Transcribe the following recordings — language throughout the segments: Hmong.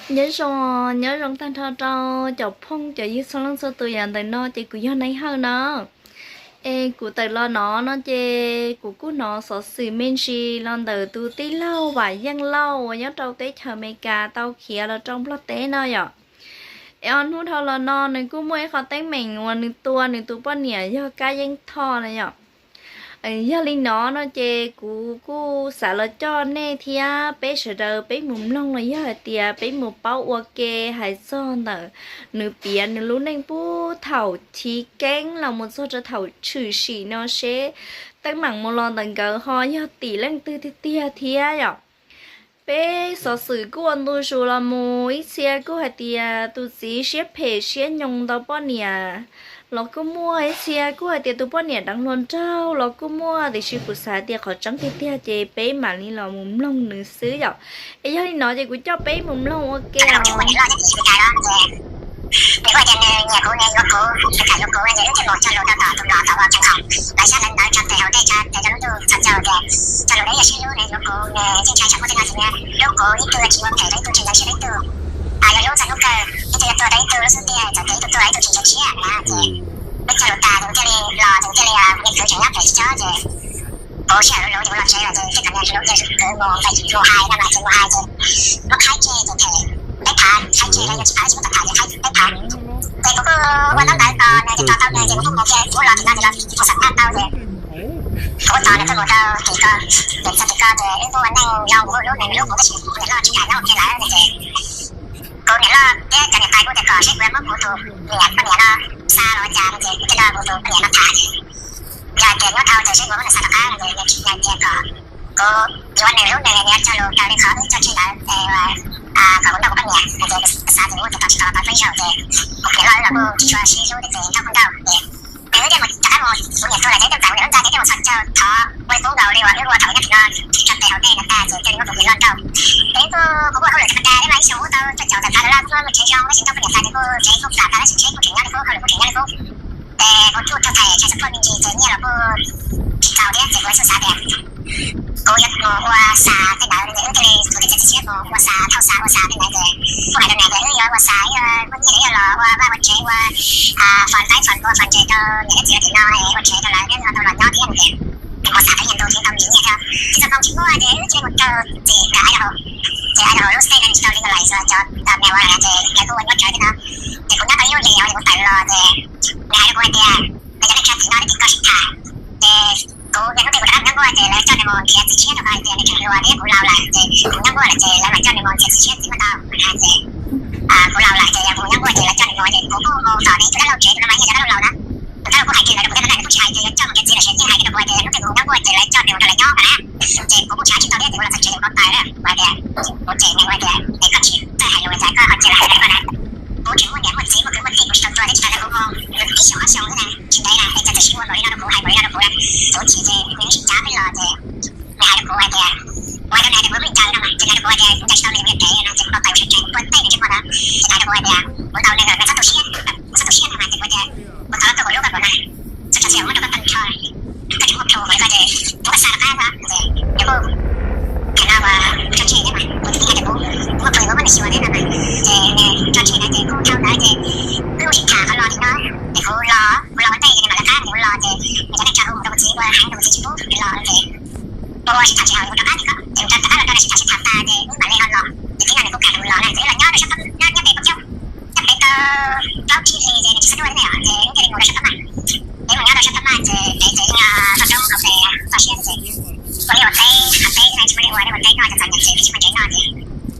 Nyob zoo, nyob zoo tag nrho rau cov phooj cov ywg txhua leej txhua tus. Yog ntawm no ces kuv yog Nai Hawj no. Es kuv tawm los no no ces kuv kuj hnov xov xwm me ntsis los ntawm tus tij laug Vam Yeej Lauj uas nyob rau teb chaws Amelikas tau khiav los rau Nplog teb no yom. Es ob hnub dhau los no nws kuj muaj ib qho teeb meem uas nws tua nws tus poj niam yog Kab Yeeb Thoj na yom. Yog li no no ces kuv kuj xav los coj nej thiab peb sawv daws peb mus mloog los yog hais tias peb mus paub ua ke hais txog ntawm nws piav nws lub neej puag thaum chiv keeb los mus txog rau thaum tshwm sim no seb teeb meem mus los ntawm nkawd ho yog tim leej twg tiag tiag thiab yom. Peb xov xwm kuj ua ntu zus los mus, ib txhia kuj hais tias tus txiv siab phem siab nyoos ntau poj niam los kuj muaj, ib txhia kuj hais tias tus poj niam deev hluas nraug los kuj muaj, tiam sis kuv xav tias qhov tseeb tiag tiag ces peb mam li los mus mloog nws xwb yom. Es yog li no ces kuv coj peb mus mloog ua ke os. Nws kuj hais tias nws nyiam kuv, nws yuav kuv, nws kam yuav kuv no ces wb thiaj mus cog lus rau tom tus los tom ua kheej khoom. Lawv xyab lawv ntawv tso tes hauv dej tso tes rau lub ntuj txog caug tias cog lus nws yog sib hlub, nws yuav kuv, nws yeej ntshai tsam muaj tej no ces nws hlub kuv, ib tug tsis ua phem rau ib tug, tsis ntxeev siab rau ib tug, yuav hlub txog hnub kawg, ib tug yuav tuag rau ib tug lub xub ntiag, txawm tias ib tug tuag ib tug tsis ntxeev siab na ces wb cog lus tas ces kuv thiaj li los ces kuv thiaj li, kuv niag kwv tseem nyob pem tsis tsob ces kuv sij hawm luv luv ces kuv los tsev lawm ces thiaj kom niag kwv mus, ces kwv mus pem mus hais no mas ces mus hais ces muab qhaib tseg ces them peb phav, qhaib tseg rau yus tsis phav tsis muab tau tham ces qhaib peb phav. Ces kuv kuj ua ntaub ntawv tos nws ces tos tau nws ces kuv kuj mus kiag, kuv los tim no ces los mus xam phaj tau ces kuv kuj tos nws tuaj mus rau tim ko, ces txog tim ko ces wb kuj ua neej zoo, kuv kuj hlub nws, nws hlub kuv tab sis kuv niam loj tsis kam nyob ua ke lawm no ces kuv niam loj thiab cov niam tais kuj tias kom seb kuv yuav muab kuv tus niam poj niam no xa los ua cas no ces kuv thiaj nrog kuv tus poj niam no tham ces yog hais tias nyob dhau ces seb kuv muab nws xa rov qab no ces nws tsis hais tias kom kuv yuav nws hlub nws, nws yuav cog lus raws li qhov wb cog tseg ntawd es kom kuv nrauj kuv poj niam no ces xav tias kuv tus tod tsis tau los tau peb zaug ces kuv niam loj wb los kuj tsis tshua sib hlub thiab ces nrauj kuj nrauj ces nws wb thiaj mus rov qab mus, kuv niam tuag lawm ces wb twb txawm kuv niam lub ntxa ces thiaj mus txhos caug thov ua ib kub nkaus li uas wb ua thaum nyob tim no, tso tes hauv dej no tag ces thiaj li muab kuv niam loj nrauj. Ces wb kuj, kuv kuj ua hauj lwm thaj ma das, ib xyoos wb tau cuaj caum tawm plaws dollar, kuj muaj tsheb zoo, tab sis tau poj niam xa ces kuj tsev kuj plam tag tab sis tsheb kuj tseem nyob li qub, hauj lwm kuj tseem nyob li qub. Ces kuv kuj raug thais child support me ntsis ces nyiaj los kuj tsis txaus thiab ces kuv xub xav tias kuv yuav mus ua xa tej ntawd ces wb thiaj li kuv thiaj txiav txim siab mus ua xa, thauj xa ua xa tej ntawd ces kuj hais rau nws tias wb yuav ua xa, wb muaj nyiaj yuav los ua vaj ua tsev, ua fund, faib fund, ua fund ces rau niam thiab txiv tim no, ua tsev rau lawv thiab tau los nyob thiab no ces mus xa tau nyiaj ntu thiab tau me ntsis nyiaj thiab. Tsis txog moo tsis muaj ces wb thiaj mus raug txim ntawm Idaho. Ces Idaho lub state no nws tsis tau legalize cov marijuana ces lawv kuj ua nyuaj tsawv thiab no. Ces kuv nyob tau ib lub hlis ces kuv tawm los ces nws hais rau kuv hais tias, nws cov neej tsa tim no nws tim koj sib tham. Ces kuv niaj hnub twg kuv rov qab mus nyob nkuaj ces lawv coj nws mus nrhiav txiv tshiab rau kuv hais tias nws tseem hluas thiab kuv laus lawm ces kuv mus nyob nkuaj lawm ces lawv mam coj nws mus nrhiav txiv tshiab txiv muaj tau na ces kuv laus lawm ces yog kuv mus nyob nkuaj ces lawv coj nws mus ces kuv kuj mus tom nws ib tug dab laug tsev, tus no mas yog cov dab laug laus na. Tus dab laug kuj hais kiag ntawd rau kuv tias no nws kuj tsis hais tias yuav coj mus nrhiav txiv lawm ces yeej hais kiag rau kuv hais tias hnub twg kuv mus nyob nkuaj ces lawv coj nws mus rau lawv nyob na. Ces kuv kuj tsis hais tsis tau thiab ces kuv los txog tsev kuv paub taws na, kuv hais tias, kuv cem nws, kuv hais tias es koj tsis txawj hais lus cas koj ho cia li hais li ko na. Kuv tseem muaj niam muaj txiv muaj kwv muaj tij kuv tsis tau tua thiab tsis tau nrog kuv mus ib xyoos ob xyoos xwb na, tsis ntev na es cas txawm siv ua npaum li no rau kuv, hais npaum li no rau kuv na. Ces kuv chim ces nws yeej sib cav peb los ces nws hais rau kuv hais tias, kuv hais rau nws tias kuv pheej ncaws no mas ces nws hais rau kuv hais tias kuv ncaws tsis tau li kuv niag dev no ces kuv tau taws sawv tsees kuv puag tej nws ntsej muag ntawd. Ces nws hais rau kuv hais tias kuv ntaus nws lawm nws txhob tu siab, nws txhob tu siab no mas ces kuv tias kuv thov koj kom kuv hlub koj kom na, txhob tso siab ua muab rau koj tag nrho, koj tsis muaj plhu li koj ces muab koj xa rov qab xwb ces nws kuj, thaum no uas tso tseg thiab mas kuv twb hais tias kuv muaj plhu kuv muab nws xyuas thiab no mas ces nws tso tseg ntawd ces kuj dhau ntawd ces wb kuj sib tham qhov los li no ces kuv los, kuv los ua ntej ces nws mam lawv qab ces kuv los ces nws cov neej tsa hu mus rau kuv txiv ua heev rau kuv txiv tsis pub nws los ces ua ua sib tham tsis haum ces kuv rov qab ces kuv rov qab los nrog nws sib tham sib tham tas ces wb mam li ho los ces tib no nws kuj kam kuv los na ces wb los nyob rau sab, nyob pem Paj Caub, nyob pem tau plaub tsib hlis ces nws tsis xav nyob ua li ne os ces wb thiaj li mus rau sab Paj Maj. Ces mus nyob rau sab Paj Maj ces pem ces yeej toj roob hauv pes toj siab ces ua liaj ua teb, hav teb ne tsis muaj liaj ua, liaj ua teb noj cov txom nyem ces tsis muaj tsev noj ces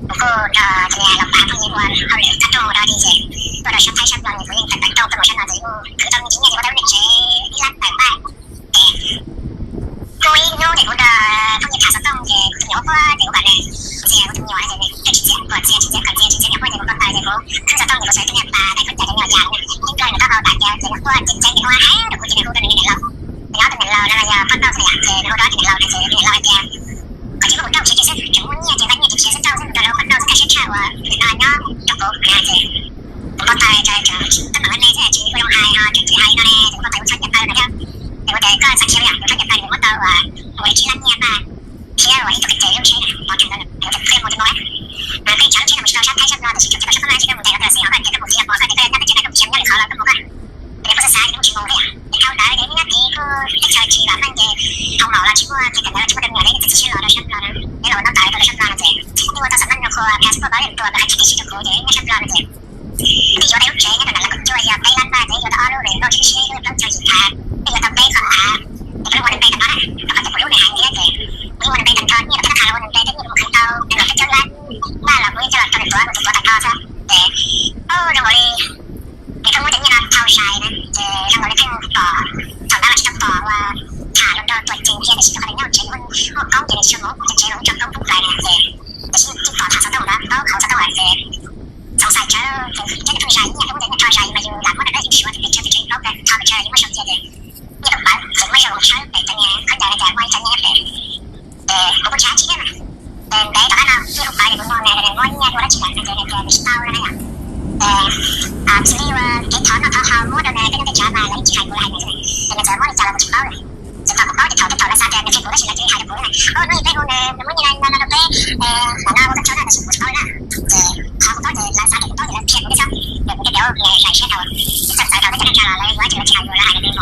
kuv kuj nrog cov niag laus pas phooj ywg ua hauj lwm toj roob ua dog dig ces tuaj rau sab Thaib sab Nplog ces kuv yeej tawm tawm roob tuaj mus sab no ces kuj khwv tau me ntsis nyiaj ces ua tau lub niag tsev ib lab tawm paj ces kuj ib hnub ces kuv nrog phooj ywg tham xov tooj ces kuv tus me nyuam ua quaj ces kuv kom nws ntxias kuv tus me nyuam ces nws tsis txiav, kom ntxias tsis txiav, kom ntxias tsis txiav, nyuam quaj ces kuv ko taw ces kuv khwv xov tooj ces kuv txawm tus niag pas tawm khaub ncaws ces nyuam yam ib nplog nws taub hau tas ces nyuam quaj ces ntxeev ces kuv heev rau kuv ces nws hu rau nws niam laus. Nws nyob tus niam laus no yog poj nrauj xwb yom ces nws hu rau tus niam laus no ces tus niam laus hais tias kom tsis muab kuv nrauj siav ces xwb, tseem muaj nyiaj ces nqa nyiaj tsis siav xwb nrauj xwb, nrauj lawv poj nrauj xwb kaj siab tshaj uas tus niam no nyob nrog kuv na ces kuv ko taw ces tseem txaj muag ne xwb tsis ua zoo hais ho tseem tsis hais li no ne ces kuv ko taw kuv txhob nyiam taw no thiab. Ces kuv tias koj xav khiav yom, kuv txhob nyiam taw kuv muab tau uas ua li tsib lab nyiaj paj thiab uas ib tug kev cai lub tsheb na, mov rheem ntawd kuv thiaj mus tsis mus na. Peb tshav lub tsheb no mus tsis tau sab Thaib sab Nplog Tiam sis tsuas cia koj sab pab mab tsis koj mus ntes koj tus txiv os, koj ntes koj yog tab teb tsev no koj mus khiav nyob li qhov los koj mus koj. Ces nws kuj xav xav ces nws kuj tsis mus thiab. Ces dhau ntawd ces nej nyob tid kuj teb chaws tsis vam meej ces thaum maum los tsis muaj ces thaum ntawd los tsis muaj tus niam li txiv tsis los rau sab Nplog no, es los ua ntaub ntawv rau sab Nplog no ces nej ua tau xam maj nyuam qhuav passport pab li tus mas hais tsis tib si rau kuv ces nyob sab Nplog no ces nej yuav tau ib lub tsev nyob rau nram Lab Kaum Cuaj yog peb lab npaj ces yuav tau ob lub li nkauj tsib sib lub plaub caug yim thav, nej yuav tau peb qhov av. Ces koj ua npe tag nrho na, rau qhov tias kuv lub nws heev thiab ces kuv yeej ua nws npe tag nrho, nyiaj los thab qhia los ua nws npe thiab nyiaj kuv khwv tau nws los peb caug lab npaj los kuv yeej coj los rau nws tuav, kuv tuav tag nrho xwb ces zoo nkaus li Ces koj muab cov nyiaj no thau zais na, ces zoo nkaus li pheej pom, thaum ntawd los tsis tau pom uas tham hluas nraug tuam cees thiab, tiam sis rau qhov tias nyob tsev muaj koob ces nws tsis tshua mus, ces tsev los tso koob pub pais na, ces tiam sis yeej pom tham xov tooj ntawd, paub qhauv xov tooj lawm ces txhoov xais tsawv, ces thiab nws pheej zais nyiaj, pheej muab cov nyiaj thau zais mas yus lam muab rau peb ib suav ces peb tsawg peb tsawg ib plaub thau peb tsawg yeej muab sau cia ces nyiaj pheej pawv, ces muab zoo tshawb pem cov niag khaub ncaws no ces muaj ib co nyiaj nyob pem. Ces kuv kuj tsis dab tsi thiab mas. Ces ntev tom qab no nyiaj kuj pawv ces kuv nug nws tias nws muab nyiaj ua dab tsi lawm no ces nws tias nws tsis tau no na yom. Ces xws li uas kev thov noj thov haus muab rau nws tej neej tej tsav mas lawv yeej tsis hais kuv li hais nws xwb, ces nws txawm muab li cas los kuv tsis paub li. Ces thaum kuv paub ces thaum tej thaum lawv xav tias nws qhia kuv tab sis lawv cia li hais rau kuv na, o hnub ib peb hu nws, nws muab nyiaj no no rau peb, mam no ua koj tsaug na, tab sis kuv tsis paub li na. Ces qhov kuv paub ces lawv xav tias kuv paub ces lawv qhia kuv thiab xwb, ces kuv thiaj tias ok, zais seb tau. Ces txawm txawm thaum peb cov neej tsa los lawv yuav ces lawv tsis hais yus, lawv hais tias nws mos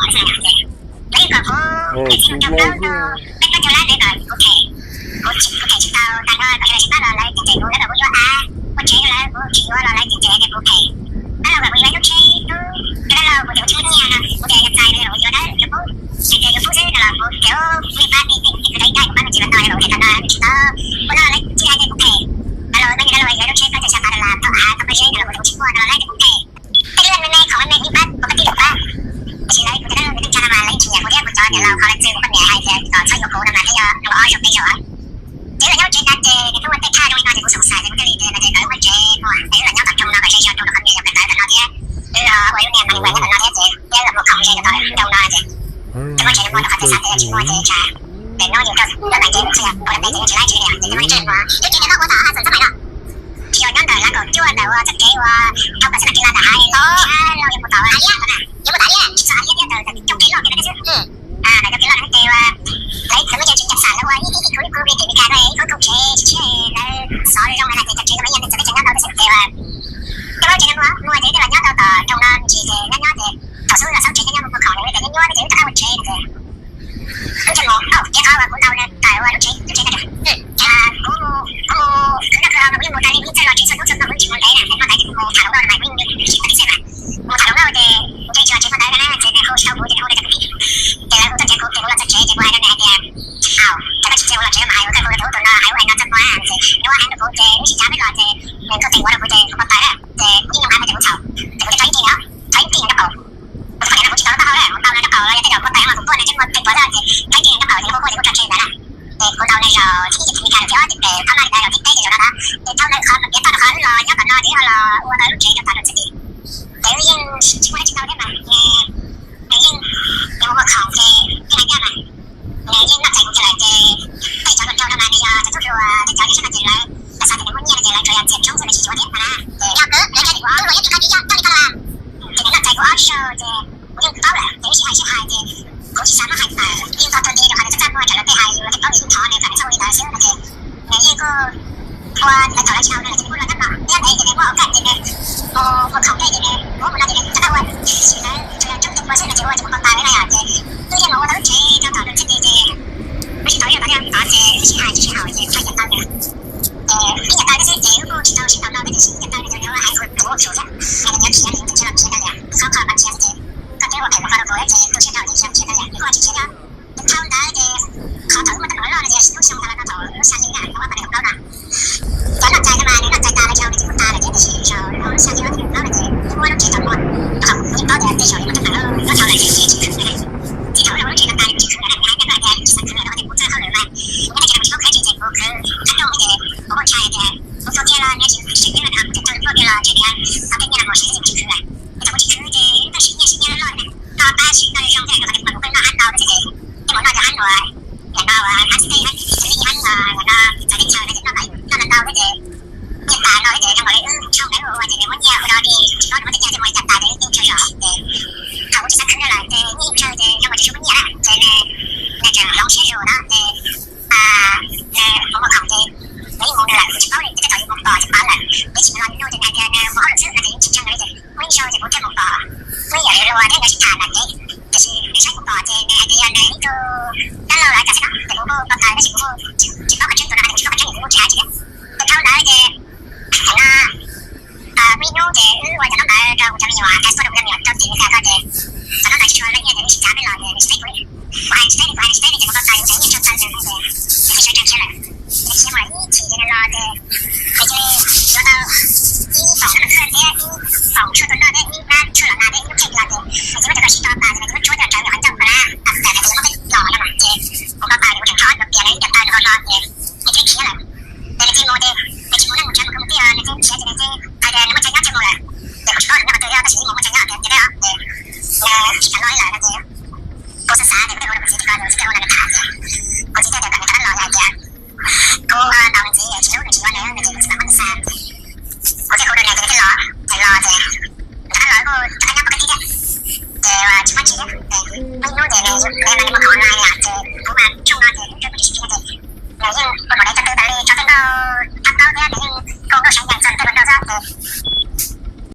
xwb na yom. Ces lawv yeej kom kuv niam txiv mus rau plaub rau peb plaub caug lab, lawv kom kuv them, kuv them tsis tau tag nrho kom yog lawv sib pab los lawv cem cem kuv, lawv kom kuv yuav av, ua tsev, lawv kuv tsis yuav los lawv cem cem tias kuv them. Dab laug kom kuv yuav ib lub tsheb, lub dab laug kuv tias kuv tsis muaj nyiaj no, kuv tias yog txais los yuav dawb yuav pub, ces tias yuav pub xwb no los kuv tias ua li pab nej tij kuv dab ib dab kuv pab me ntsis los no los kuv them tau no, kuv tsis tau. Ua no lawv tsis hais tias kuv them. Dab laug, peb yog dab laug yuav lub tsheb plaub caug xya phav dollar thauj av tau peb seb no los kuv tias kuv tsis muaj no los lawv tias kuv them. Tej lub me me khoom me me ib pab kuv pab tij lawm pab, tiam sis lawv kuv cov dab laug nws neej tsa no mas lawv yeej tsis nyiam kuv thiab kuv cov niam laus qhov lawv txwv kuv poj niam hais tias kom txhob yuav kuv no mas thiaj yog los ob zaug peb zaug. Ces wb los nyob tsev ntawd ces nws kuj ua tej thaj zoo li no ces kuv xav xav ces kuv thiaj li tias no ces kom wb muaj tsev muag es wb los nyob tom rooj no kom ze zog rau rau qhov niam yog peb tawv tom no thiab, wb los ua lub niag mas nws nyob tom no thiab ces thiab los muag khoom ze rau tom rooj no ces muaj tsev muag rau qhov tias xav tias yog tsis muaj ces tsam pem hnub yus rau lub ntev ces ua ntev ces yeej tsis laib tsev li ces muaj tsev muag. Lub tsev ntawd koj ua tom Hudson Sab Maim no, tsis yog nyob ntawm Lab Kaum Cuaj ntawm ua txoj kev ua thauj Kausela ntawm hais, yog mus tom Alias, yog mus tom Alias, tsis txog Alias thiab, ntawm cov kev loj kiag ntawd xwb. Ntawm cov kev loj ntawd ces ua lawv txawm muaj cov tsev cam xam lawv ua ib ib khub ib khub li tim Meskas no ib khub khub tsev tsis tshiab lawv xov zoo na, ces cov tsev no mas yeej txawv teb chaws nyob ntau tab sis ces ua cov lub tsev no muaj muaj ces wb los nyob tau tom rooj no me ntsis ces nyob nyob ces thaum xub los xauj tsev nyob nyob muaj muaj khoom ces wb txawm nyob nyuaj ces wb tau muaj tsev no ces wb thiaj mus, o, kev qhov uas kuv ntaus nws tawm ua lub tsev, lub tsev ntawd, kuv mus, kuv mus khwv noj khwv haus mas kuv yeej mus tas li, kuv yeej txawj los tsev txhua hnub txhua hmo, kuv tsis mus ntev na, es hmo ntawd ces kuv mus tham hluas nkauj no mas kuv yeej mus tsis tau tib xeej na. Mus tham hluas nkauj ces kuv nce tsis yog tsev hmo ntawd na, ces nws hu tsis tau kuv ces nws hu rau cov kwv tij, ces lawv hu tuaj nrhiav kuv ces kuv los txog tsev ces kuv hais rau nws hais tias, au, cas koj tsis cia kuv los tsev mas hais ua koj hu tus ub tus no hais ua no txog hmo na, ces nws ua heev rau kuv ces wb sib cav peb los ces nws tuaj teem kuv rau kuv ces kuv npau taws na, ces kuv yeej nyoo heev ces kuv txhaum, ces kuv thiaj rho ib nrig na, rho ib nrig nrog qaum. Kuv tus poj niam no kuv tsis tau pab hau lawm, kuv npau no nrog qaum los yog tej zaum kuv pais mas kuv npuaj no tsis muaj tes puav xwb ces rho ib nrig nrog qaum ces kuv npuaj kuaj ces kuv tso tseg ntawd na. Ces kuv ntaus nws zaum thib ib ces thib Meskas, zaum thib ob ces pem phab maj li ntawd, zaum thib peb ces zaum no na. Ces thaum lawv qhov tiav toj rau qhov wb los nyob tom no ces wb los ua tau lub tsev rau tom New York City. Ces wb yeej tsis muaj dab tsi ntau thiab mas, nws yeej, nws ua ua khoom ces yeej hais tias mas nws yeej noj txais kuv kiag lawm ces tej cov hluas nraug no mas nws yog cov tub hluas, tej cov nyob sab no ces lawv, lawv xav tias nws muaj nyiaj no ces lawv tsuas yog txiav tshoob xwb, lawv tsis yuav thiab no na. Ces yog kawg lawv cov tub hluas yeej tsis qab tsis coj txoj li ko los, ces nws noj txais kuv ob zaug ces kuv yeej paub lawm ces wb sib hais sib hais ces kuv tsis xav muab hais tawm, yeej txog tag nti rau qhov nws txaj txaj muag raws lawv tej hais, yuav tej paub yeej thov nws kom nws txhob ua li ntawd xwb no ces nws yeej kuj ua ntawd thaum lawv tsis hau nws ces nws kuj los nyob no, thiab ntawd ces nws muaj ua kaj ces nws mus ua khoom tej ces nws muab mus no ces nws rov qab ua, tiam sis lawv tsuas yog coob tej pua xwb no ces ua ces mus npau taws na yom, ces wb thiaj mus ua tau lub tsev rau tom New York City ces wb sib tau ib los tau thiab tod ces wb sib hais tsis sib haum ces txhais nyiam tau nws. Ces ib nyiam tau thiab xwb ces wb kuj tsis tau sib ntaus no thiab tiam sis nyiam tau nws ces nws ua hais kuv tus ua tsum thiab, hais tias nws yuav khiav li ces nws los khiav ntawd yom, wb qhov qhov mas khiav xwb ces koj thiab ua phem mus qhov rau kuv thiab ces tus sib ntaus ces nws khiav ntawd yom, wb kuj tsis khiav thiab. Ces dhau ntawd ces qhov thaum wb muaj teeb meem loj no ces lub xyoo ntawd los rau thaum lub xya hli na, thaum ob phav nees nkaum plaub no. Cov noj txais no mas nws noj txais tas lawm, zaum no ces kuj tas lawm thiab, tiam sis zaum lub xya hli ob phav nees nkaum plaub no ces wb muab lub tsev tau muag, rau qhov kuv yeej paub tias tej zaum nws muaj teeb meem loj, nyob thaum lawm ces tsis khwv na. Ces thaum wb los ua lub tsev no tas nws tsis khwv lawm na, nws hais rau kuv tias nws tsis xav khwv lawm, rau qhov tias kuv txawj hauj lwm mas, kuv nyob teb chaws no kuv tsis paub khwv tsis txawj khwv lawm, rau qhov tias kuv ua tshais tias kuv tuaj kiag los nws tsis seem ceeb no, ces tuaj kiag los ntshe tias tau tej nyiaj no mus siv xwb ces kuv tsis khwv lawm. Ces thaum kuv tsis khwv ces wb tuaj siv nyiaj siv nyiaj loj na, noj pab siv noj zoo thiab, rau qhov tias kuv kuj noj hab ntau thiab ces wb mus noj cov hab uas ntawm no uas hab xtej hab xws li hab ntawm no txawv teb chaws no ces noj ntau thiab ces nyiaj tas no thiab ces zoo nkaus li wb tshooj ntawd ua ces nws muab nyiaj ua rau li tsis paub nws muab tej nyiaj tej mus li cas tas ces wb yeej tsawg zog ces thaum kuv tsis xav khwv lawm ces nyiaj yeej tsawg ces zoo nkaus tsis muaj nyiaj na ces nws, nws tseem hloov siab zus no ces nws mus ua khoom ces nws yeej mus nws lawm, kuv tsis paub li, ces tej thaum yus mus pom ces pom lawm, tab sis nws los nws nug ces nws Ib zaug ces kuv thiaj mus pom ib yam li luag thiab nkawd sib tham nram kev, tiam sis nws saib kuv pom ces nws hais tias yog nws ib tug dab laug los cas xwb no ces kuv kuj tau taw tab sis kuv kuj tsis paub qhov tseeb, tus no hais tias tsis paub qhov tseeb ces kuv kuj tsis hais tsis thiab. Ces dhau ntawd ces thaum no muaj ib hnub ces wb ua cov ntaub ntawv rau kuv cov me nyuam, es kuj rau kuv cov me nyuam rau tim Meskas ko ces cov ntaub ntawv tsis tshua loj nyiaj ces nws tsis cav peb los ces nws tsis teb kuv li. Kuv hais nws tsis teb li, kuv hais nws tsis teb li ces kuv tau taw nws nyiaj tshaj plaws nws ces nws thiaj sawv tsees khiav lawm. Ces nws khiav mus ib chim ces nws los ces nws cia li yuav tau ib poom nab mas khwj thiab ib poom tshuaj tua noj thiab ib nab tshuaj los nas thiab ib lub kheej los ces nws cia li muab cov ko sib tov tas ces nws cia li muab tsuab cov rawv nws qhov ncauj ko na, tas tas nws muab peb los na ces kuv npau taws ces kuv tseem rho ib co pias rau ib co taw nws ho rho ces nws cia li khiav lawm. Ces nws cia li mus ces nws tsis mus neej mus tsav mus kawg mus tij, nws cia li khiav ces nws cia li hais tias nws muaj chaw nyob thiaj mus lawm. Ces kuv tsis paub nws nyob qhov twg thiab tab sis nws muaj chaw nyob ces cia li ces kuv xav xav ces kuv thiaj hu rau kuv txiv thiab kuv txiv thiaj hu rau nws tham ces kuv txiv thiaj tias kom nws rov qab los, yog tias kuv ntaus nws txiv tsis hlub nws tsis yuav nws no ces kuv txiv mam muab nws xa. Kuv thiaj hu rau nws ces nws thiaj los, nws los ces nws rov qab los kuj rov qab nyob pab kwv tij thiab. Ces tsis muaj tsi thiab. Muaj ib hnub ces nws, nws muaj khoom online no ces kuv mas tshooj no ces lub rawv kuj tsis sib ntsib no ces nws yeej ua kom dai tag twg